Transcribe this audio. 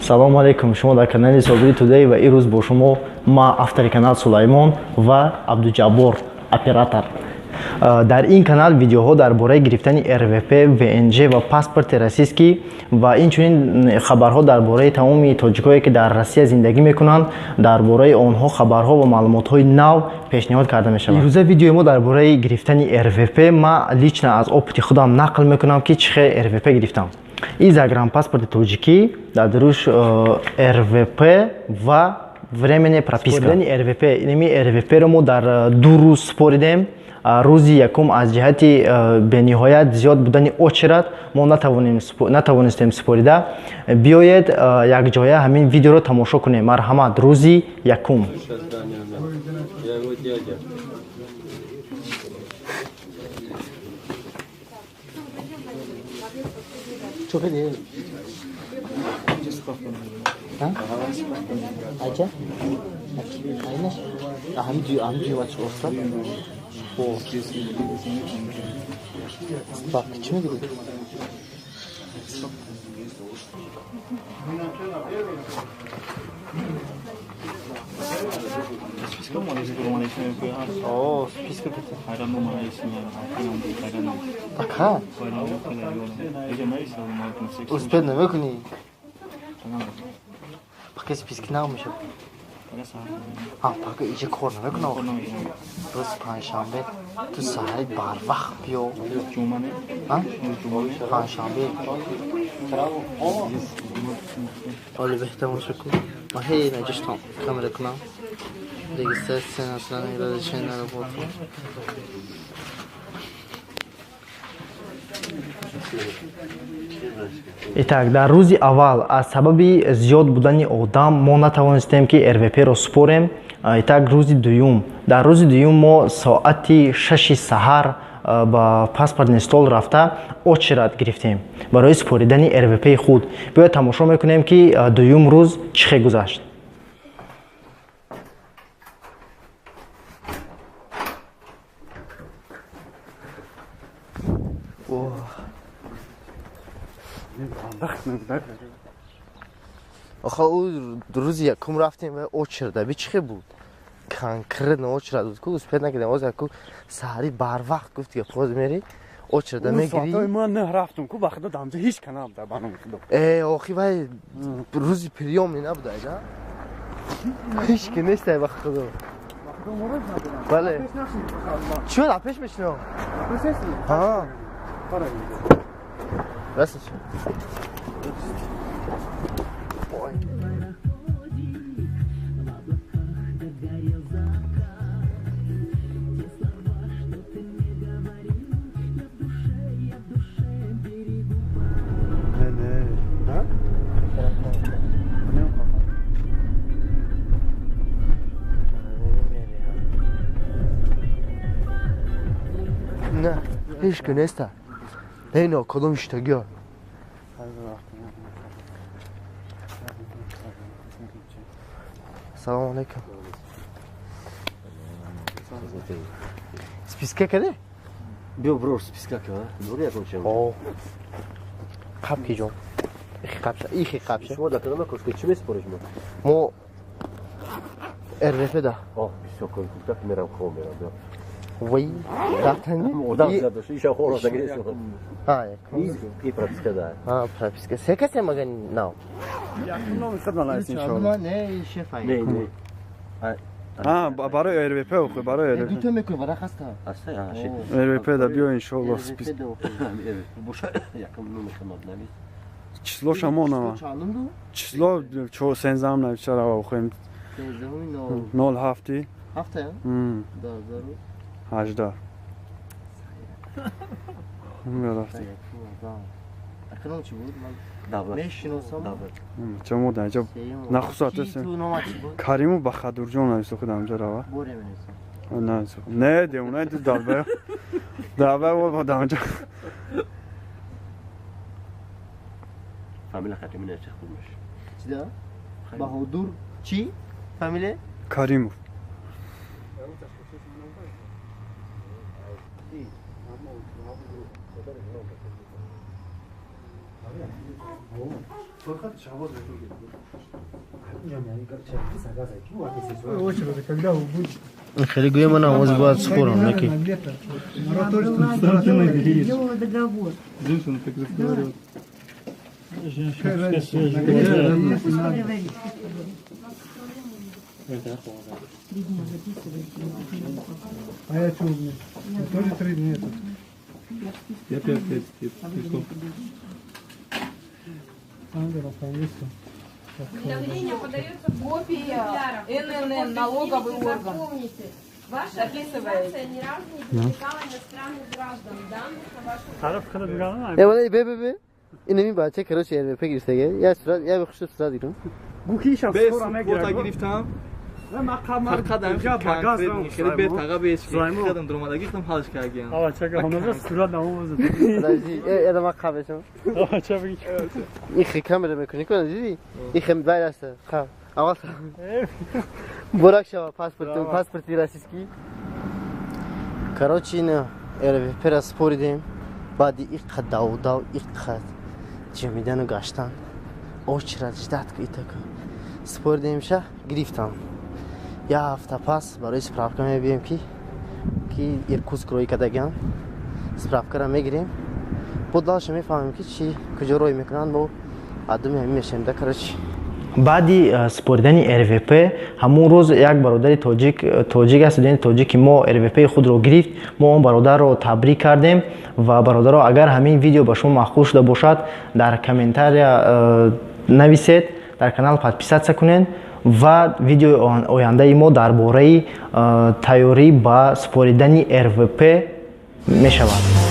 Салому алейкум, шумо дар канали Собири Тудей ва имрӯз бо шумо ма, автори канал Сулаймон ва Абдуҷаббор, оператор. Дар ин канал видеоҳо дар бораи гирифтани РВП, ВНЖ ва паспорти российский ва инчунин хабарҳо дар бораи тамоми тоҷикое, ки дар Россия зиндагӣ мекунанд, дар бораи онҳо хабарҳо ва маълумотҳои нав пешниҳод карда мешавад. Имрӯза видеои мо дар бораи гирифтани РВП. Ма лично аз опыти худам нақл мекунам, ки чӣ хел РВП гирифтам. Ин загранпаспорти тоҷикӣ, дар дуруш РВП ва временная прописка. РВП, инами РВП-ро мо дар 2 рӯз супоридем. Рӯзи якум аз ҷиҳати бениҳоят зиёд будани очередь мо натавонистем супорида. Биёед, якҷоя ҳамин видеоро тамошо кунем. Марҳамат, рӯзи якум. Bak, чӣ мегирӣ? О, списка Ака? Успеть намекунӣ? Пака списки намешад. Пака иҷа кор намекунам. Рӯзи панҷшанбе ту саҳари барвақт биё. Панҷшанбе. Оли беҳтамошо кун. Ман ҳей наҷиштам камера кунам. Регистрация иностранных разрешение на работу. Итак, дар рӯзи аввал аз сабаби зиёд будани одам мо натавонистем, ки РВП-ро супорем. Итак, рӯзи дуюм. Дар рӯзи дуюм мо соати 6 саҳар ба паспортный стол рафта очередь гирифтем барои супоридани РВП-и худ. Биёед, тамошо мекунем, ки дуюм рӯз чӣ хел гузашт. Охо, ӯ рӯзи якум рафтем ва очереда би чӣ хел буд? Конкретно очереда буд, ку успеть накардем. Оз яку саҳари барвақт гуфт, ки боз мери очереда мегирӣ. Ман не рафтум, ку ба худо дамҷа ҳеҷ ка набуда, ба номи худо. Э, охи, вай рӯзи приёмный набуда, айда? Ҳеҷ ки нестай, ба худо. Бале. Чӣ дар пеш мешинам? Ҳа. Здравствуйте. Не, ҳеҷ ки неста. Ҳейно, кадом иштагиё? Салому алейкум. Списка каде? Биё, бро, списка ка. Дори якон чем. О. Қабки ҷон. Ихи қабша, ихи қабша. Шумо дар кадом кошка чӣ месупориш мо? Мо РВП да. О, бисёр кор куфта мерам, хоб мерам. Биё. Вай, рафтани? Одам зиёд дошт, иша хоро загирес. Ҳа, и прописка да. Ҳа, прописка. Се касе мага нав? Якум номи худ налайс, иншоалло. Не, шеф ай. Не, не. А, барои РВП охи, барои РВП. Дуто мекунем, варақ ҳаста. Аста, а, шеф. РВП да биё, иншоалло, спис. Боша, якум номи худ навис. Число шамо нава. Число 13 навиша рава охем. 07. Ҳафта? 18. Мерафтем. Акнун чӣ буд? Мешиносам. Чамо дар инҷа нахусат Кариму Бахадурҷон нависо худ амҷа рава. Не, демона ду далба. Далба во дамҷа. Фамилия Каримов не хуб меш. Чӣ да? Баҳодур чӣ? Фамилия? Каримов. Хеле гӯям ман овоз бояд спорам, наки. Делала договор. Женщина так разговаривает. Три дня записываете. А я что у меня? Я тоже 3 дня тут. Я 5 лет. Уведомление подается копия ННН, налоговый орган. Запомните, ваша организация ни разу не привлекала иностранных граждан. Данных о вашем... Бе, инами бача, короче, РВП гирифтага. Я сурат, я бихуш сурат гирам. Бе, гирифтам. Фақат конкретно хеле бетаға беш хадам дромадаги худам ҳалш кардам. Ава чага ҳамаза сурат намозад. Подожди, эда ма қабешам. Ава ча бигӣ. Ихи камера мекунӣ кун, диди? Ихи бай раста. Ха. Аввал бурак шава паспорт, паспорти российский. Короче, ина РВП ра споридем. Баъди иққа давдав, иққа ҷамидану гаштан. Очрат ждат ку итаку. Споридемша, гирифтам. Я ҳафта пас барои справка мебием ки Иркутск рӯй кардагиам. Справкаро мегирем. Бо дальше мефаҳмем ки чӣ куҷо рӯй мекунанд, бо адуми ҳамин мешавем да, короче. Баъди супоридани РВП ҳамон рӯз як бародари тоҷик аст, студенти тоҷики мо РВП худро гирифт. Мо он бародарро табрик кардем ва бародаро, агар ҳамин видео ба шумо маъқул шуда бошад, дар комментария нависед, дар канал подписаться кунед ва видеои ояндаи мо дар бораи тайёрӣ ба супоридани РВП мешавад.